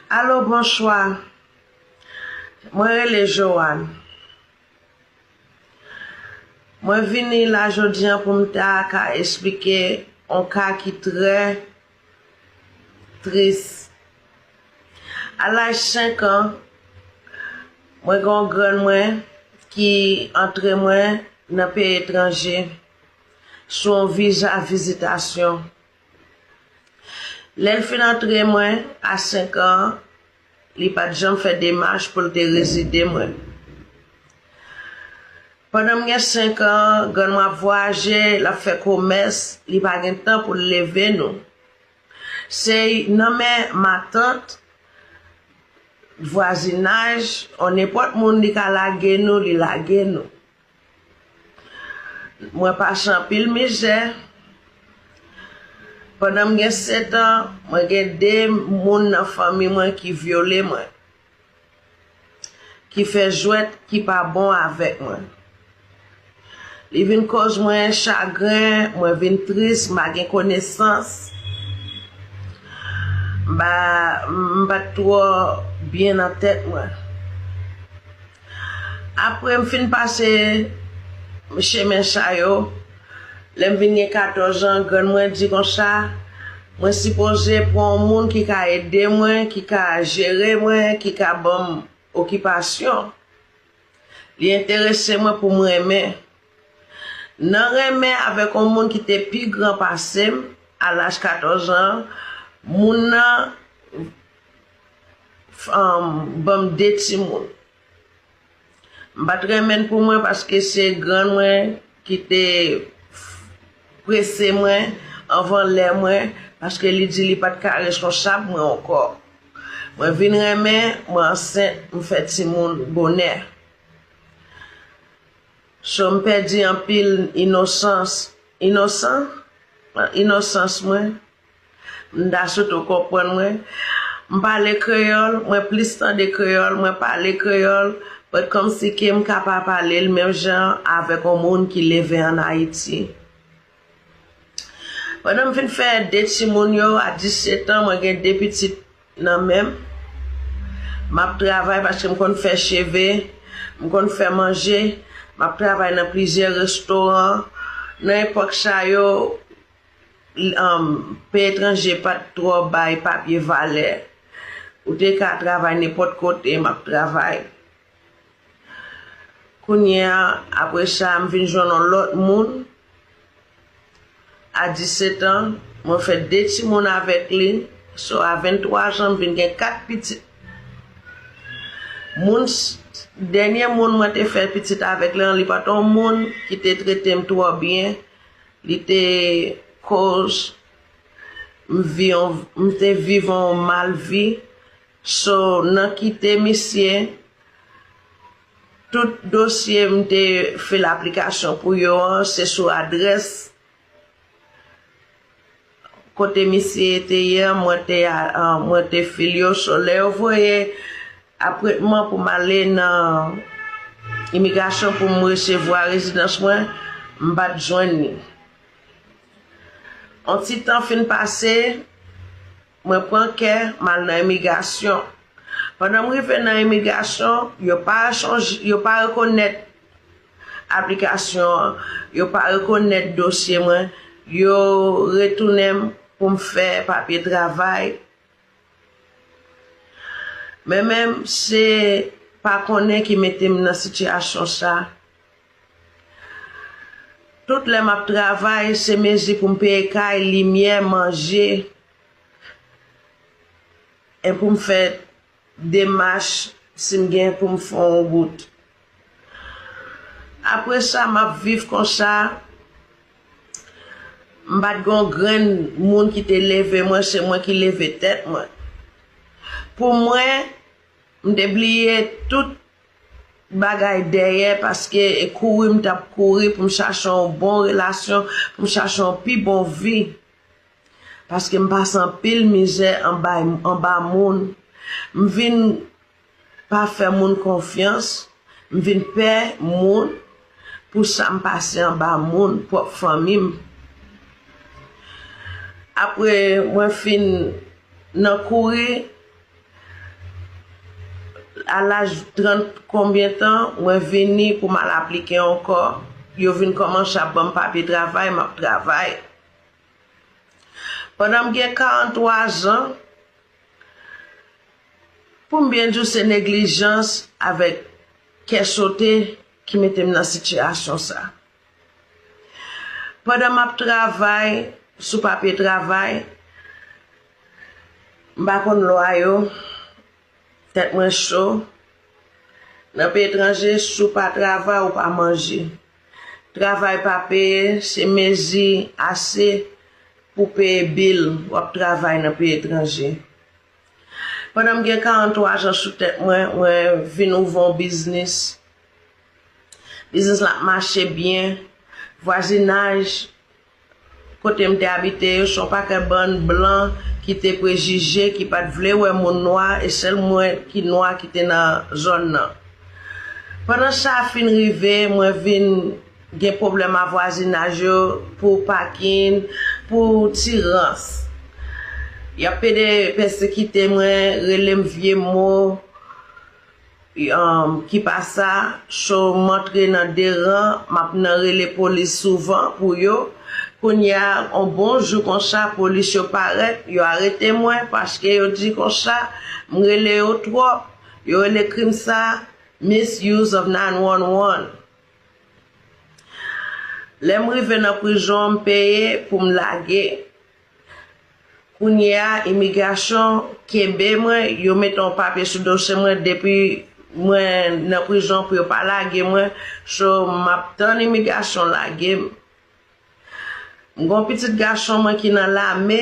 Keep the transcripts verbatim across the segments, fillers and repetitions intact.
Alo, bonswa. Mwen rele Joanne. Mwen vini la jodi a pou m ta ka esplike yon ka ki trè tris. A laj senk an, mwen gen yon grann mwen ki antre mwen nan peyi etranje sou yon viza vizitasyon. Lè l fin antre mwen a senk an, li pa t janm fè demach pou l te rezide mwen. Pandan m gen senk an, grann mwen ap vwayaje, l ap fè komès, li pa gen tan pou l leve nou. Se nan men matant, vwazinaj, on nenpòt moun li ka lage nou, li lage nou. Mwen pase anpil mizè. Pandan m gen sèt an, mwen gen de moun nan fanmi mwen ki vyole mwen, ki fè jwèt ki pa bon avèk mwen. Li vin koz mwen chagren, mwen vin tris, m pa gen konesans. M pa, m pa t twò byen nan tèt mwen. Apre m fin pase chemen sa yo, lè m vin gen katòz an, grann mwen di konsa, mwen sipoze pran yon moun ki ka ede mwen, ki ka jere mwen, ki ka ban m okipasyon. Li enterese mwen pou m renmen. Nan renmen avèk yon moun ki te pi gran pase m, a laj katòz an, moun nan, um, ban m de timoun. M pa t renmen l pou mwen paske se grann mwen ki te prese mwen anvan lè mwen, paske li di li pa t ka reskonsab mwen ankò. Mwen vin renmen, mwen ansent, m fè timoun bonè. So, m pèdi anpil inosans, inosan, inosans mwen. M ta sweto konprann mwen. M pale kreyòl, mwen plis tande kreyòl, mwen pale kreyòl, but kòmsi ke m ka pa pale l menm jan avèk yon moun ki leve ann Ayiti. Pandan m fin fè de timoun yo, a disèt an, mwen gen de pitit nan men m. M ap travay paske m konn fè cheve, m konn fè manje, m ap travay nan plizyè restoran. Nan epòk sa yo, um, peyi etranje pa t twò bay papye valè. Ou te ka travay nenpòt kote, m ap travay. Kounye a, apre sa, m vin jwenn yon lòt moun. A disèt an, mwen fè de timoun avèk li. So, a venntwa an, m vin gen kat pitit. Moun, s- dènye moun mwen te fè pitit avèk li an, li pa t yon moun ki te trete m twò byen. Li te koz m vi yon, m te viv yon mal vi. So, nan kite misye, tout dosye m te fil aplikasyon pou yo an, se sou adrès kote misye te ye an, mwen te, a, a, mwen te fil yo. So, lè yo voye apwentman pou m ale nan imigrasyon pou m resevwa rezidans mwen, m pa t jwenn li. On ti tan fin pase, mwen pran kè, m al nan imigrasyon. Pandan m rive nan imigrasyon, yo pa chonj-, yo pa rekonèt aplikasyon an, yo pa rekonèt dosye mwen, yo retounen m pou m fè papye travay. Men menm se pa konnen ki mete m nan sitiyasyon sa. Tout lè m ap travay, se mezi pou m peye kay, limyè, manje, e pou m fè demach si m gen pou m fè yon wout. Apre sa, m ap viv konsa. M pa t gen yon grenn moun ki te leve mwen, se mwen ki leve tèt mwen. Pou mwen, m te bliye tout bagay dèyè, paske e kouri m t ap kouri pou m chache yon bon relasyon, pou m chache yon pi bon vi. Paske m pase anpil mizè anba, anba moun. M vin pa fè moun konfyans. M vin pè moun pou sa m pase anba moun, pwòp fanmi m. Apre mwen fin nan kouri, a laj trant konbyen tan, mwen vini pou m al aplike ankò. Yo vin kòmanse ap ban m papye travay, m ap travay. Pandan m gen karant twa zan, pou m byen di w, se neglijans avèk kè sote ki mete m nan sitiyasyon sa. Pandan m ap travay sou papye travay, m pa konn lwa yo, tèt mwen cho. Nan peyi etranje, si w pa travay, ou pa manje. Travay pa peye, se mezi ase pou peye bil, w ap travay nan peyi etranje. Pandan m gen karant twa zan sou tèt mwen, mwen vin ouvè yon biznis. Biznis la ap mache byen. Vwazinaj kote m te abite yo, se yon pakèt bann blan ki te prejije, ki pa t vle wè moun nwa, e sèl mwen ki nwa ki te nan zòn nan. Pandan sa fin rive, mwen vin gen pwoblèm ak vwazinaj yo pou pakin, pou ti rans. Y ap pede pèsekite mwen, rele m vye mo, um, ki pa sa, so m antre nan de ran, m ap nan rele polis souvan pou yo. Kounye a, yon bon jou konsa, polis yo parèt, yo arete mwen paske yo di konsa, m rele yo twòp, yo rele krim sa, misuse of nine one one. Lè m rive nan prizon, m peye pou m lage. Kounye a, imigrasyon kenbe mwen, yo mete yon papye sou dosye mwen depi mwen nan prizon pou yo pa lage mwen. So, m ap tann imigrasyon lage m. M gen yon pitit gason mwen ki nan lame.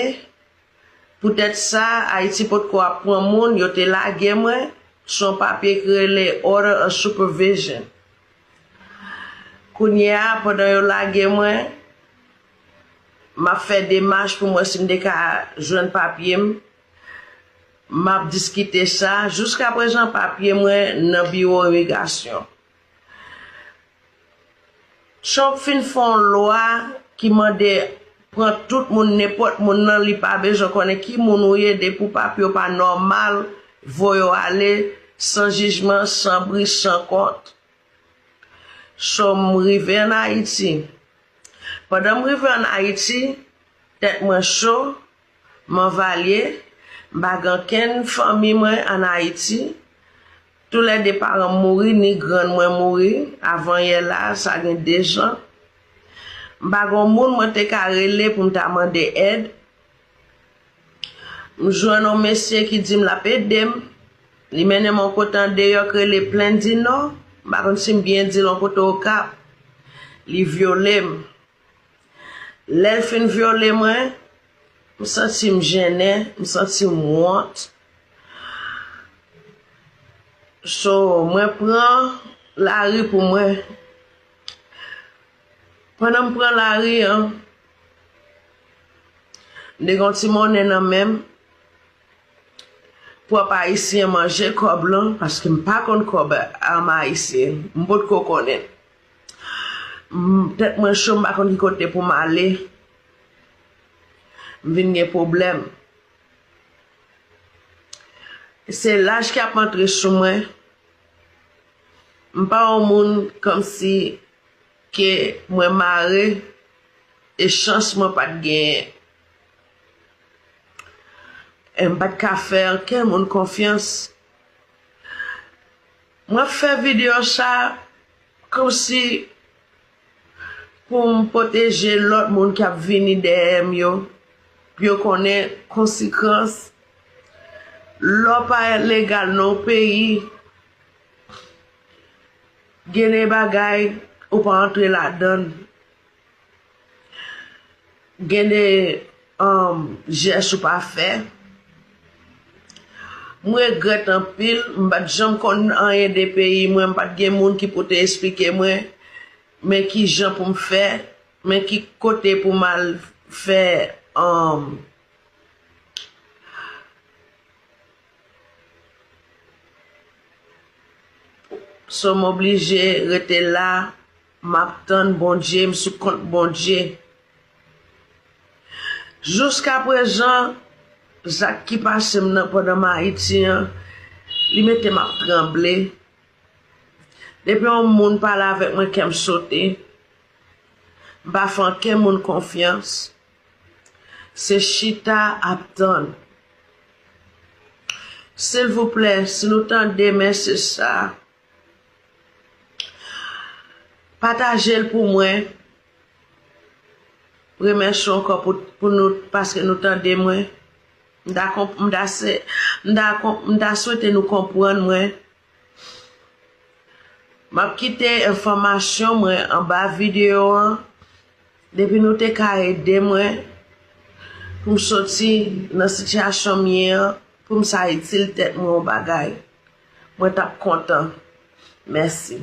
Poutèt sa, Ayiti potko ap pran moun, yo te lage mwen sou yon papye ki rele Order of Supervision. Kounye a, pandan yo lage mwen, m ap fè demach pou m wè si m te ka jwenn papye m. M ap diskite sa. Jiskaprezan, papye mwen nan biwo imigrasyon. Trump fin fè yon lwa ki mande pran tout moun, nenpòt moun nan, li pa bezwen konnen ki moun ou ye, depi w papye w pa nòmal, voye w ale san jijman, san bri, san kont. So, m rive ann Ayiti. Pandan m rive ann Ayiti, tèt mwen cho, m anvalye, m pa gen ankenn fanmi mwen ann Ayiti. Toulède paran m mouri, ni grann mwen mouri, avan yè la, sa gen de zan. M pa gen yon moun mwen te ka rele pou m ta mande èd. M jwenn yon mesye ki di m l ap ede m. Li mennen m yon kote andeyò k rele Plen di Nò. M pa konn si m byen di l, yon kote Okap. Li vyole m. Lè l fin vyole mwen, m santi m jennen, m santi m wont. So, mwen pran lari pou mwen. Pandan m pran lari an, m te gen yon ti monnen nan men m. Pwòp ayisyen manje kòb lan, paske m pa konn kòb, um, ayisyen. M potko konnen. M, tèt mwen cho, m pa konn ki kote pou m ale. M vin gen pwoblèm. Se laj ki ap antre sou mwen. M pa yon moun kòmsi ke mwen mare e chans mwen pa t genyen. E m pa t ka fè ankenn moun konfyans. Mwen fè videyo sa kòmsi pou m pwoteje lòt moun k ap vini dèyè m yo, pou yo konnen konsekans lè w pa legal nan yon peyi, gen de bagay ou pa antre ladan l. Gen de, um, jès ou pa fè. M regrèt anpil, m pa t janm konn anyen de peyi mwen, m pa t gen moun ki pou te esplike mwen, men ki jan pou m fè, men ki kote pou m al fè, um, So, m oblije rete la, m ap tann Bondye, m sou kont Bondye. Jiskaprezan, zak ki pase m nan pandan m Ayiti an, Li mete m ap tranble. Depi yon moun pale avèk mwen, kè m sote. M pa fè ankenn moun konfyans. Se chita ap tann. Silvouplè, si nou tande mesaj sa, pataje l pou mwen. Remèsye ankò pou, pou nou, paske nou tande mwen. M ta konp-, m ta se, m ta konp-, m ta swete nou konprann mwen. M ap kite enfòmasyon mwen anba videyo an. Depi nou te ka ede mwen pou m soti nan sitiyasyon m ye an, pou m sa itil tèt mwen yon bagay, mwen t ap kontan. Mèsi.